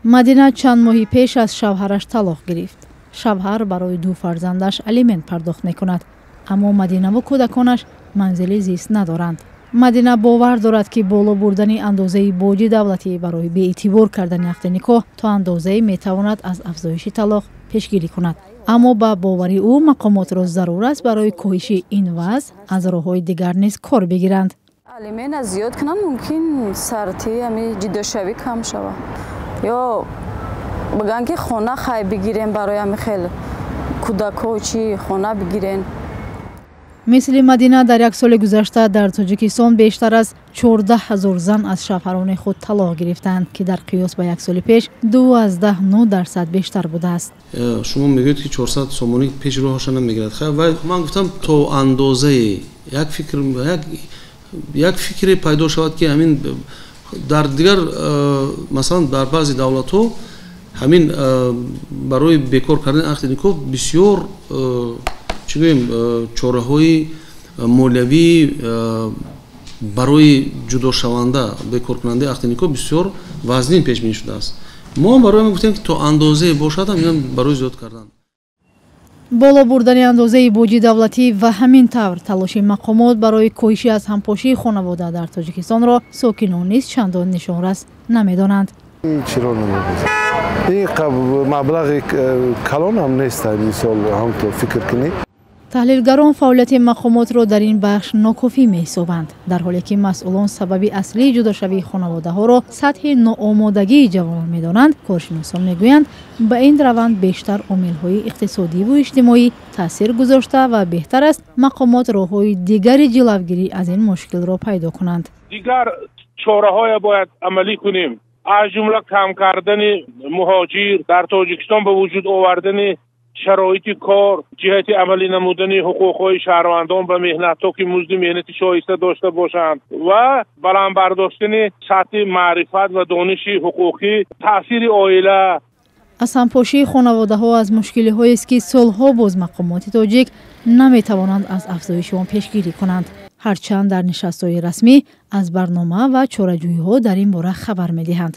Мадина чанд моҳи пеш аз шавҳараш талоқ гирифт. Шавҳар барои ду фарзандаш алимент пардохт мекунад, аммо Мадинаву кӯдаконаш манзили зист надоранд. Мадина бовар дорад, ки боло бурдани андозаи боҷи давлатӣ барои беэътибор кардани ақди никоҳ то андозае метавонад аз афзоиши талоқ пешгирӣ кунад. Аммо ба бовари ӯ, мақомотро зарур аст барои коҳиши ин вазъ аз роҳҳои дигар низ кор бигиранд. Алимента зиёд кунанд, мумкин сарти ами ҷудошавӣ кам шавад, ё бигӯянд, ки хона хай бигирем барои ами хел кӯдакҳо, чӣ хона бигирен. Мисли Мадина дар як соли гузашта дар Тоҷикистон бештар аз 14 000 зан аз шавҳарони худ талоқ гирифтаанд, ки дар қиёс ба як соли пеш 2,9% бештар будааст. Шумо мегӯед, ки 400 сомонӣ пеши роҳаша намегирад. Вай ман гуфтам, то андозае як фикр, як фикре пайдо шавад, ки ҳамин дар дигар, масалан, дар баъзе давлатҳо ҳамин барои бекор кардани ақди никоҳ бисёр, чӣ гӯем, чораҳои молиявӣ барои ҷудошаванда, бекоркунандаи ақди никоҳ бисёр вазнин пешбинӣ шудааст. Мо барои гуфтем, ки то андозае бошад ҳам барои зиёд кардан. Боло бурдани андозаи боҷи давлатӣ ва ҳамин тавр талоши мақомот барои коҳиши аз ҳампошии хонавода дар Тоҷикистонро сокинон низ чандон нишонрас намедонанд. Чиро намебозад? Ин маблағи калон ҳам нест, мисол, ҳамто фикр кунӣ. Таҳлилгарон фаъолияти мақомотро дар ин бахш нокофӣ меҳисобанд. Дар ҳоле ки масъулон сабаби аслии ҷудошавии хонаводаҳоро сатҳи ноомодагии ҷавонон медонанд, коршиносон мегӯянд, ба ин раванд бештар омилҳои иқтисодиву иҷтимоӣ таъсир гузошта ва беҳтар аст мақомот роҳҳои дигари ҷилавгирӣ аз ин мушкилро пайдо кунанд. Дигар чораҳое бояд амалӣ кунем, аз ҷумла кам кардани муҳоҷир дар Тоҷикистон, ба вуҷуд овардани шароити кор ҷиҳати амалӣ намудани ҳуқуқҳои шаҳрвандон ба меҳнат, то ки музди меҳнати шоиста дошта бошанд, ва баланд бардоштани сатҳи маърифат ва дониши ҳуқуқӣ, таъсири оила. Аз ҳампошии хонаводаҳо аз мушкилиҳоест, ки солҳо боз мақомоти тоҷик наметавонанд аз афзоиши он пешгирӣ кунанд, ҳарчанд дар нишастҳои расмӣ аз барнома ва чораҷӯиҳо дар ин бора хабар медиҳанд.